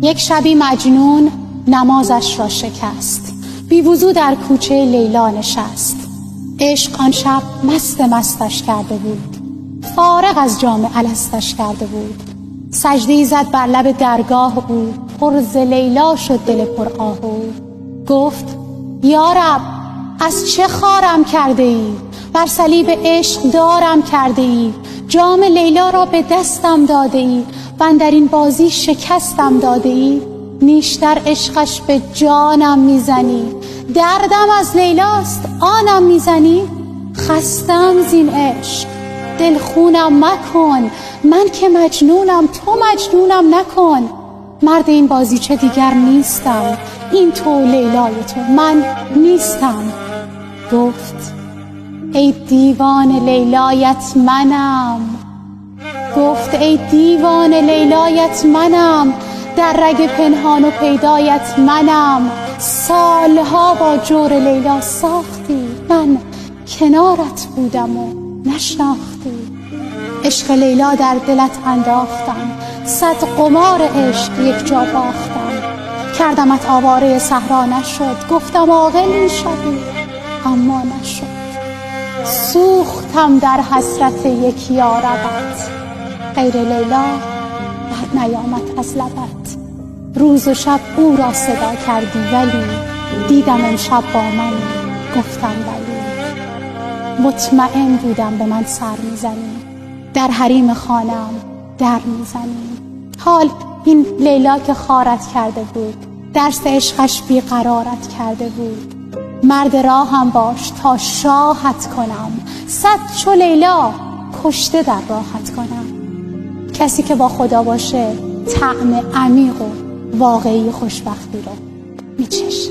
یک شبی مجنون نمازش را شکست، بی وضو در کوچه لیلا نشست. عشق آن شب مست مستش کرده بود، فارغ از جام الستش کرده بود. سجده زد بر لب درگاه او، پر ز لیلا شد دل پر آه او. گفت یا رب از چه خارم کرده ای؟ بر صلیب عشق دارم کرده ای. جام لیلا را به دستم داده ای، و در این بازی شکستم داده ای. نیشتر عشقش به جانم میزنی، دردم از لیلاست آنم میزنی. خستم زین عشق دل خونم مکن، من که مجنونم تو مجنونم نکن. مرد این بازیچه دیگر نیستم، این تو لیلای تو من نیستم. گفت ای دیوان لیلایت منم، گفت ای دیوان لیلایت منم، در رگ پنهان و پیدایت منم. سالها با جور لیلا ساختی، من کنارت بودم و نشناختی. عشق لیلا در دلت انداختم، صد قمار عشق یک جا باختم. کردمت آواره صحرا نشد، گفتم عاقل میشوی اما نشد. سوختم در حسرت یک یاربت، غیر لیلا بر نیامد از لبت. روز و شب او را صدا کردی ولی، دیدم امشب با منی گفتم ولی. مطمئن بودم به من سر میزنی، در حریم خانم در میزنی. حال این لیلا که خارت کرده بود، درس عشقش بیقرارت کرده بود. مرد راهم باش تا شاهت کنم، صد چو لیلا کشته در راحت کنم. کسی که با خدا باشه طعم عمیق و واقعی خوشبختی رو میچشه.